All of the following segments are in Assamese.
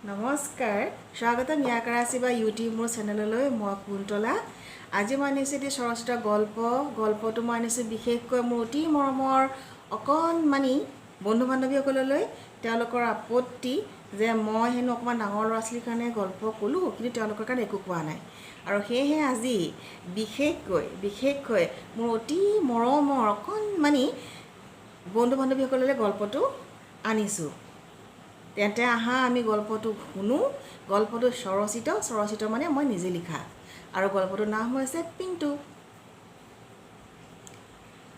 নমস্কাৰ, স্বাগতম ইয়াকাৰাচি বা ইউটিউব মোৰ চেনেললৈ। মই কুন্তলা। আজি মই আনিছোঁ এটি চলচ্চিত্ৰ গল্প। গল্পটো মই আনিছোঁ বিশেষকৈ মোৰ অতি মৰমৰ অকণমানি বন্ধু বান্ধৱীসকললৈ। তেওঁলোকৰ আপত্তি যে মই হেনো অকণমান ডাঙৰ ল'ৰা ছোৱালীৰ কাৰণে গল্প ক'লোঁ, কিন্তু তেওঁলোকৰ কাৰণে একো কোৱা নাই। আৰু সেয়েহে আজি বিশেষকৈ মোৰ অতি মৰমৰ অকণমানি বন্ধু বান্ধৱীসকললৈ গল্পটো আনিছোঁ। তেন্তে আহা, আমি গল্পটো শুনো। গল্পটো স্বৰচিত। স্বৰচিত মানে মই নিজে লিখা। আৰু গল্পটোৰ নাম হৈছে পিণ্টু।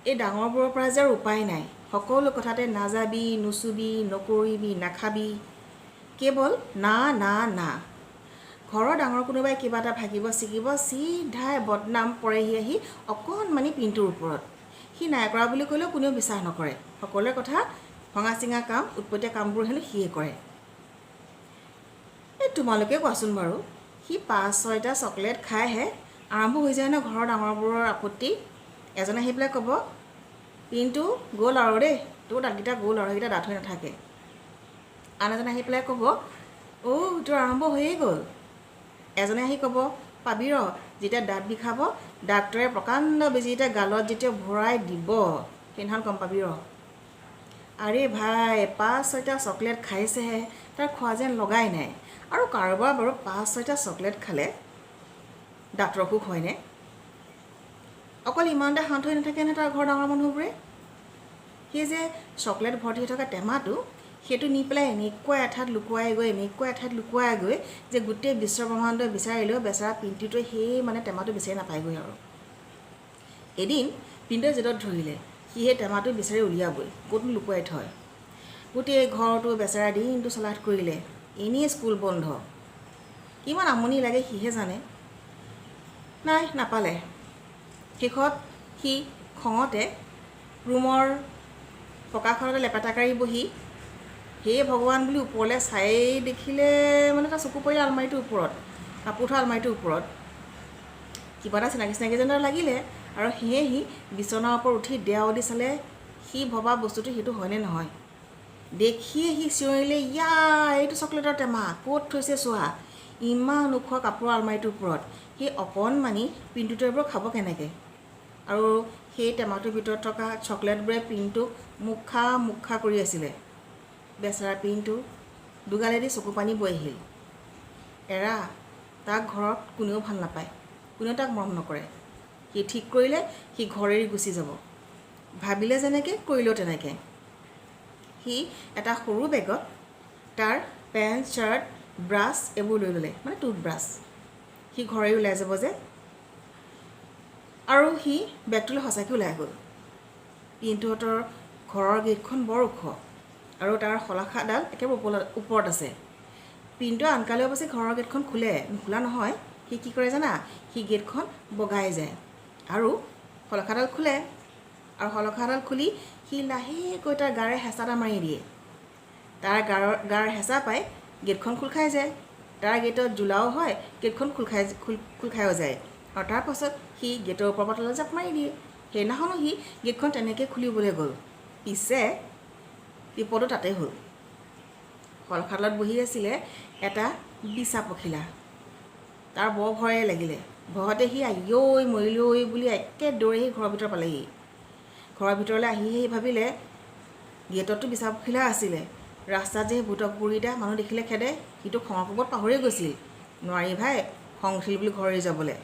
এই ডাঙৰবোৰৰ পৰা যে আৰু উপায় নাই। সকলো কথাতে নাযাবি, নুচুবি, নকৰিবি, নাখাবি, কেৱল না না না। ঘৰৰ ডাঙৰ কোনোবাই কিবা এটা ভাগিব ছিগিব, চিধাই বদনাম পৰেহি আহি অকণমানি পিণ্টুৰ ওপৰত। সি নাই কৰা বুলি ক'লেও কোনেও বিশ্বাস নকৰে। সকলোৰে কথা ভঙা চিঙা কাম, উৎপতীয়া কামবোৰ হেনো সিয়ে কৰে। এই তোমালোকে কোৱাচোন বাৰু, সি পাঁচ ছয়টা চকলেট খাইহে আৰম্ভ হৈ যায় ন ঘৰৰ ডাঙৰবোৰৰ আপত্তি। এজনে আহি পেলাই ক'ব, "পিণ্টু, গ'ল আৰু দেই, তোৰ দাঁতকেইটা গ'ল আৰু, সেইকেইটা দাঁত হৈ নাথাকে।" আন এজনে আহি পেলাই ক'ব, "অ' তোৰ আৰম্ভ হৈয়ে গ'ল।" এজনে আহি ক'ব, "পাবি ৰ, যেতিয়া দাঁত বিষাব, ডাক্তৰে প্ৰকাণ্ড বেজী এটা গালত যেতিয়া ভৰাই দিব, সেইদিনাখন গম পাবি ৰ।" আৰে ভাই, পাঁচ ছয়টা চকলেট খাইছেহে, তাৰ খোৱা যেন লগাই নাই। আৰু কাৰোবাৰ বাৰু পাঁচ ছয়টা চকলেট খালে দাঁতৰ অসুখ হয়নে? অকল ইমানতে শান্ত হৈ নাথাকে নহয় তাৰ ঘৰৰ ডাঙৰ মানুহবোৰে। সেই যে চকলেট ভৰ্তি হৈ থকা টেমাটো, সেইটো নি পেলাই এনেকুৱা এঠাইত লুকুৱাই গৈ, এনেকুৱা এঠাইত লুকুৱাই গৈ যে গোটেই বিশ্ব ব্ৰহ্মাণ্ডই বিচাৰিলেও বেচেৰা পিণ্টুটোৱে সেই মানে টেমাটো বিচাৰি নাপায়গৈ। আৰু এদিন পিণ্টুৱে জেদত ধৰিলে, সি সেই টেমাটো বিচাৰি উলিয়াবই, ক'তনো লুকুৱাই থয়। গোটেই ঘৰটো বেচেৰা দিনটো চলাথ কৰিলে। এনেই স্কুল বন্ধ, কিমান আমনি লাগে সিহে জানে। নাই, নাপালে। শেষত সি খঙতে ৰুমৰ পকাখনতে লেপেটা কাঢ়ি বহি "হে ভগৱান" বুলি ওপৰলৈ চাই দেখিলে, মানে তাৰ চকু পৰিলে আলমাৰিটোৰ ওপৰত, কাপোৰ থোৱা আলমাৰিটোৰ ওপৰত। কিবা এটা চিনাকি চিনাকি যেন লাগিলে। আৰু সেয়ে সি বিচনাৰ ওপৰত উঠি দেও দি চালে, সি ভবা বস্তুটো সেইটো হয়নে নহয়। দেখিয়ে সি চিঞৰিলে, "ইয়া, এইটো চকলেটৰ টেমা ক'ত থৈছে চোৱা, ইমান ওখ কাপোৰৰ আলমাৰিটোৰ ওপৰত। সেই অকণমানি পিণ্টুটোৱে বাৰু খাব কেনেকৈ?" আৰু সেই টেমাটোৰ ভিতৰত থকা চকলেটবোৰে পিণ্টুক মুখা মুখা কৰি আছিলে। বেচেৰা পিণ্টু, দুগালেদি চকু পানী বৈ আহিল। এৰা, তাক ঘৰত কোনেও ভাল নাপায়, কোনেও তাক মৰম নকৰে। সি ঠিক কৰিলে, সি ঘৰ এৰি গুচি যাব। ভাবিলে যেনেকৈ, কৰিলেও তেনেকৈ। সি এটা সৰু বেগত তাৰ পেণ্ট, চাৰ্ট, ব্ৰাছ এইবোৰ লৈ ল'লে, মানে টুথব্ৰাছ। সি ঘৰ এৰি ওলাই যাব যে। আৰু সি বেগটোলৈ সঁচাকৈ ওলাই গ'ল। পিণ্টুহঁতৰ ঘৰৰ গেটখন বৰ ওখ আৰু তাৰ শলাখাডাল একেবাৰে ওপৰত আছে। পিণ্টুৱে আনকালে অৱশ্যে ঘৰৰ গেটখন খোলে, নোখোলা নহয়। সি কি কৰে জানা? সি গেটখন বগাই যায় আৰু শলাখাডাল খোলে। আৰু শলাখাডাল খুলি সি লাহেকৈ তাৰ গাৰে হেঁচা এটা মাৰি দিয়ে। তাৰ গাৰ হেঁচা পাই গেটখন খোল খাই যায়। তাৰ গেটত জোলাও হয়, গেটখন খোল খায়ো যায়। আৰু তাৰপাছত সি গেটৰ ওপৰৰ পৰা তললৈ জাপ মাৰি দিয়ে। সেইদিনাখনো সি গেটখন তেনেকৈ খুলিবলৈ গ'ল। পিছে বিপদো তাতে হ'ল। শলখাডালত বহি আছিলে এটা বিছা পখিলা। তাৰ বৰ ভয়ে লাগিলে। ভয়তে সি "আইঐ, মৰিলোঁ ঐ" বুলি একে দৌৰি আহি ঘৰৰ ভিতৰ পালেহি। ঘৰৰ ভিতৰলৈ আহি সি ভাবিলে, গেটততো বিছা পখিলা আছিলে, ৰাস্তাত যে সেই ভূতক বুঢ়ীটা মানুহ দেখিলে খেদে। সিটো খঙৰ কোবত পাহৰিয়ে গৈছিল। নোৱাৰি ভাই, খং উঠিল বুলি ঘৰ এৰি যাবলৈ।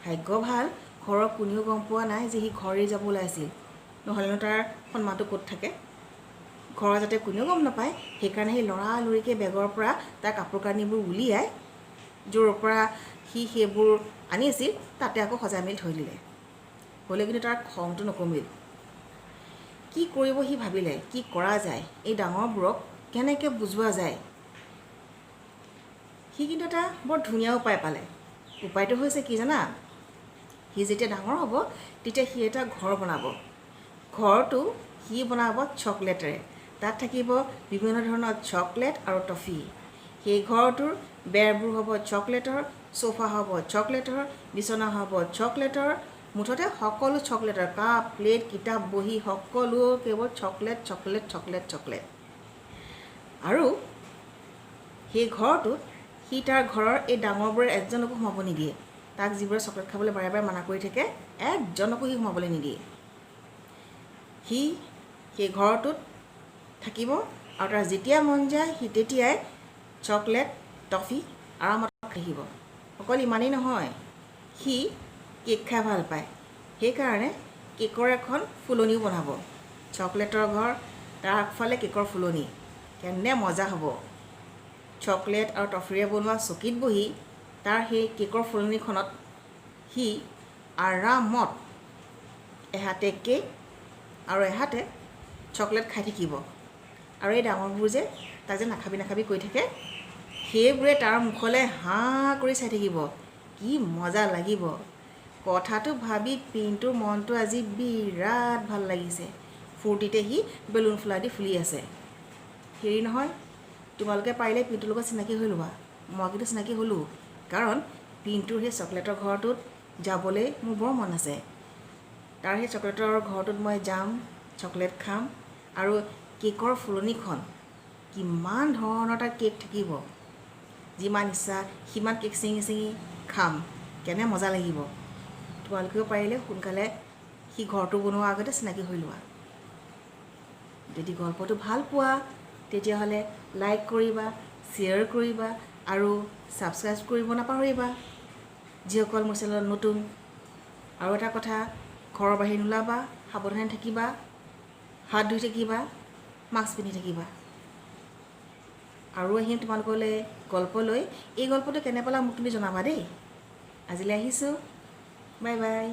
ভাগ্য ভাল, ঘৰৰ কোনেও গম পোৱা নাই যে সি ঘৰ এৰি যাব ওলাইছিল। নহ'লেনো তাৰ সন্মানটো ক'ত থাকে? ঘৰৰ যাতে কোনেও গম নাপায়, সেইকাৰণে সি লৰালৰিকৈ বেগৰ পৰা তাৰ কাপোৰ কানিবোৰ উলিয়াই য'ৰ পৰা সি সেইবোৰ আনিছিল, তাতে আকৌ সজাই মেলি থৈ দিলে। হ'লেও কিন্তু তাৰ খংটো নকমিল। কি কৰিব সি ভাবিলে, কি কৰা যায়, এই ডাঙৰবোৰক কেনেকৈ বুজোৱা যায়? সি কিন্তু এটা বৰ ধুনীয়া উপায় পালে। উপায়টো হৈছে কি জানা? সি যেতিয়া ডাঙৰ হ'ব, তেতিয়া সি এটা ঘৰ বনাব। ঘৰটো সি বনাব চকলেটেৰে। তাত থাকিব বিভিন্ন ধৰণৰ চকলেট আৰু টফি। সেই ঘৰটোৰ বেৰবোৰ হ'ব চকলেটৰ, চোফা হ'ব চকলেটৰ, বিচনা হ'ব চকলেটৰ, মুঠতে সকলো চকলেটৰ। কাপ, প্লেট, কিতাপ, বহী সকলো কেৱল চকলেট, চকলেট, চকলেট, চকলেট। আৰু সেই ঘৰটোত সি তাৰ ঘৰৰ এই ডাঙৰবোৰে এজনকো সোমাব নিদিয়ে। তাক যিবোৰে চকলেট খাবলৈ বাৰে বাৰে মানা কৰি থাকে, এজনকো সি সোমাবলৈ নিদিয়ে। সি সেই ঘৰটোত থাকিব আৰু তাৰ যেতিয়া মন যায়, সি তেতিয়াই চকলেট, টফি আৰামত থাকিব। অকল ইমানেই নহয়, সি কেক খাই ভাল পায়। সেইকাৰণে কেকৰ এখন ফুলনিও বনাব। চকলেটৰ ঘৰ, তাৰ আগফালে কেকৰ ফুলনি, কেনে মজা হ'ব! চকলেট আৰু টফিৰে বনোৱা চকীত বহি তাৰ সেই কেকৰ ফুলনিখনত সি আৰামত এহাতে কেক আৰু এহাতে চকলেট খাই থাকিব। আৰু এই ডাঙৰবোৰ যে তাক যে নাখাবি নাখাবি কৈ থাকে, সেইবোৰে তাৰ মুখলৈ হাঁ কৰি চাই থাকিব। কি মজা লাগিব! কথাটো ভাবি পিণ্টুৰ মনটো আজি বিৰাট ভাল লাগিছে। ফূৰ্তিতে সি বেলুন ফুলা দি ফুলি আছে। হেৰি নহয়, তোমালোকে পাৰিলে পিণ্টুৰ লগত চিনাকি হৈ লোৱা। মই কিন্তু চিনাকি হ'লোঁ, কাৰণ পিণ্টুৰ সেই চকলেটৰ ঘৰটোত যাবলৈ মোৰ বৰ মন আছে। তাৰ সেই চকলেটৰ ঘৰটোত মই যাম, চকলেট খাম আৰু কেকৰ ফুলনিখন, কিমান ধৰণৰ তাৰ কেক থাকিব, যিমান ইচ্ছা সিমান কেক ছিঙি ছিঙি খাম। কেনে মজা লাগিব! তোমালোকেও পাৰিলে সোনকালে সি ঘৰটো বনোৱাৰ আগতে চিনাকি হৈ লোৱা। যদি গল্পটো ভাল পোৱা, তেতিয়াহ'লে লাইক কৰিবা, শ্বেয়াৰ কৰিবা আৰু ছাবস্ক্ৰাইব কৰিব নাপাহৰিবা, যিসকল মোৰ চেনেলত নতুন। আৰু এটা কথা, ঘৰৰ বাহিৰ নোলাবা, সাৱধানে থাকিবা, হাত ধুই থাকিবা, মাস্ক পিন্ধি থাকিবা। আৰু আহিম তোমালোকলৈ গল্প লৈ। এই গল্পটো কেনে পালা মোক কিন্তু জনাবা দেই। আজিলৈ আহিছোঁ, বাই বাই।